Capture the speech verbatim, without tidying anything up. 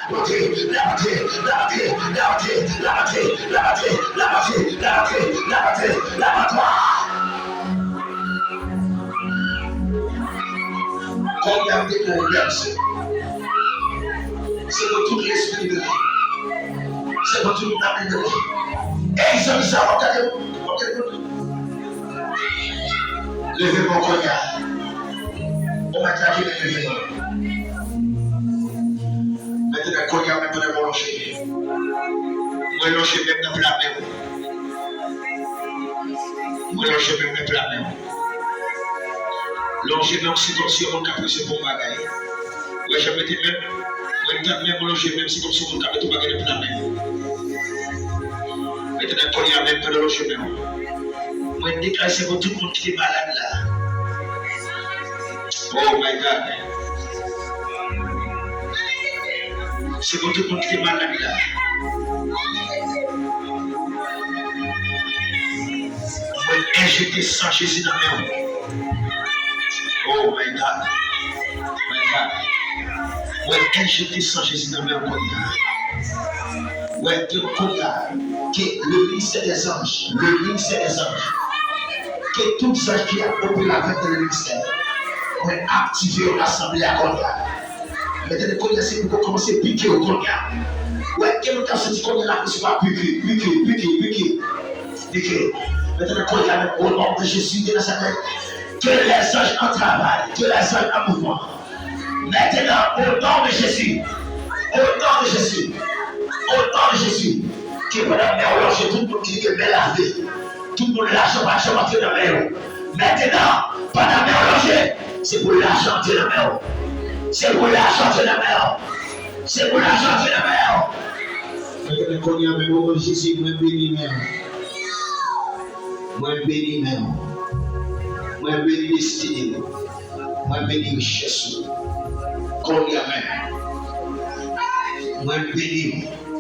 Lavantre, lavantre, lavantre, lavantre, lavantre, lavantre, lavantre, lavantre, lavantre. Kounye a m deklare bèlse. Se pou tout lespri libere. Se pou tout nanm libere. Ey, zanmi sa, w ap gade, w ap gade. Leve men w kounye a. Ou mèt la ki leve men w. Mentnan, kounye a menm, pandan mwen lonje, mwen lonje men m nan pla men w. Mwen lonje men m nan pla men w. Lonje men w, se kòmsi yon moun k ap priye pou yon bagay. Ou wè jan m mete men m? Mwen tann men m lonje men m, se kòmsi yon moun k ap mete yon bagay nan pla men m. Mentnan, kounye a menm, pandan lonje men w, mwen deklare se pou tout moun ki te malad la. Oh my God. Se pou tout moun ki te malad la. Mwen enjekte san Jezi nan men w. Oh my God. My God. Mwen enjekte san Jezi nan men w kounye a. Mwen di w kounye a, que le ministère des anges, le ministère des anges, que tout zanj ki ap opere avèk nan le ministè, mwen aktive yo nan asanble a kounye a. Mentnan, kounye a, se pou yo kòmanse pike yo kounye a. Ou wè, gen moun k ap santi kounye a, l ap resevwa piki, piki, piki, piki, piki. Mentnan, kounye a, menm, au nom de Jésus de Nazareth, que les anges en travail, que les anges en mouvement. Mentnan, au nom de Jésus, au nom de Jésus, au nom de Jésus, ke pandan men w lonje, tout moun ki gen men lave, tout moun lajan pa janm antre nan men yo. Mentnan, pandan men w lonje, se pou lajan antre nan men w. Se pou lajan antre nan men w. Se pou lajan antre nan men w. Mentnan, kounye a menm, o Jezi, mwen beni men w. Mwen beni men w. Mwen beni destine w. Mwen beni richès ou. Kounye a menm, mwen beni w.